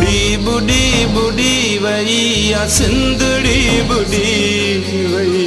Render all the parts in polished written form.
ٻڏي ٻڏي ٻڏي وئي آ سنڌڙي ٻڏي وئي.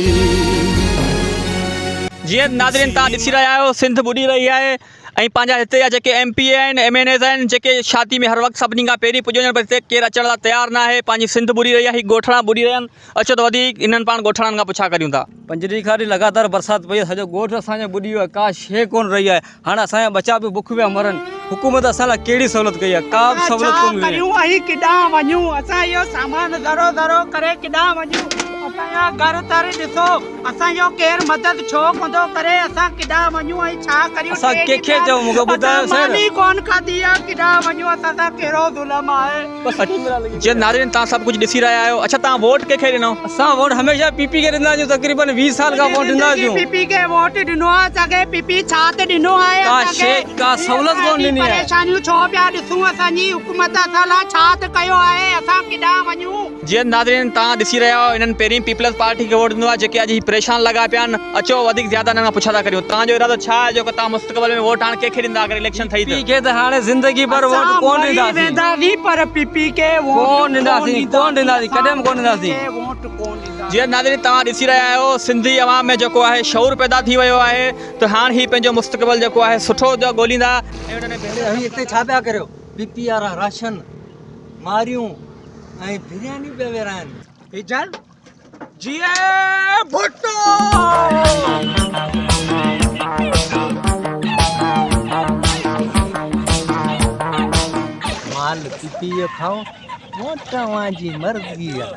جيئن ناظرين توهان ڏسي رهيا آهيو سنڌ ٻڏي رهي آهي ۽ پنهنجا هتي جا جيڪي ايم پي اي آهن ايم اين ايز آهن جيڪي شادي ۾ هر وقت سڀني کان پهرين پڄي وڃن پر هتي ڪير اچڻ لاء تيار نه آهي پنهنجي سنڌ ٻڏي رهي آهي هي ڳوٺڙا ٻڏي رهيا آهن اچو ته وڌيڪ انهن پاڻ ڳوٺاڻن کان پڇا ڪريون ٿا. پنج ڏينهن کان وٺي لڳاتار برسات پئي آهي سڄو ڳوٺ اسان جو ٻڏي ويو آهي ڪا شيء ڪونه رهي آهي هاڻي اسان جا ٻچا به بک پيا مرن حڪومت اسان لاء ڪهڙي سهولت ڪئي آهي ڪا به اسان سهولت ڇا ڪونه ملي آهي. ڪريون ۽ ڪيڏانهن وڃون اسان اهو سامان ذرو ذرو ڪري ڪيڏانهن وڃون اسان جا گهر تر ڏسو اسان جو ڪير مدد ڇو ڪوندو ڪري اسان ڪيڏانهن وڃون ۽ ڇا ڪريون اسان ٽي ڪنهن کي ڏينهن چئون مون کي ٻڌايو اسان سر. ماني ڪون کاڌي آ ڪيڏانهن وڃون اسان سان ڪهڙو ظلم آهي. جي ناظرين توهان سڀ ڪجهه ڏسي رهيا آهيو اڇا توهان ووٽ ڪنهن کي ڏنو؟ اسان ووٽ هميشه پي پي کي ڏيندا آهيون تقريبن 20 سال کان ووٽ ڏيندا زندگي اچون. پي پي کي ووٽ ڏنو آ اسان کي پي پي ڇا ته ڏنو آهي ڪا اسان کي شيء ڪا سهولت ڪون ڏني آهي. پريشانيون ڇو پيا ڏسون اسان جي حڪومت اسان لاء ڇا ته ڪيو آهي اسان ڪيڏانهن وڃون. جيئن ناظرين توهان ڏسي رهيا آهيو انهن پهرين پيپلز پارٽي کي ووٽ ڏنو آهي جيڪي اڄ هي پريشان لڳا پيا آهن اچو وڌيڪ زياده انهن کان پڇا ٿا ڪريون توهان جو ارادو ڇا آهي جيڪو توهان مستقبل ۾ ووٽ هاڻ ڪنهن کي ڏيندا اگر اليڪشن ٿئي پي ته. کي ته هاڻي زندگي ڀر ووٽ اسان ڪون مري ڏينداسين. وينداسين پر پي پي کي ووٽ ڪون ڏينداسين ڪون ڏينداسين ڪڏهن به ڪون ڏينداسين. ووٽ ڪون ڏينداسين. جيئن ناظرين توهان ڏسي رهيا آهيو سنڌي عوام ۾ جيڪو آهي شعور پيدا ٿي ويو آهي ته هاڻ هي پنهنجو مستقبل جيڪو آهي سٺو ڳوليندا ۽ انهن ۾ بهتر اوهين هتي ڇا پيا ڪريو پي پي وارا راشن ماريون ۽ برياني پيا ورهائن. هجن جيئي ڀٽو. مال پي پي جو کائو ووٽ اوهان جي مرضي آ.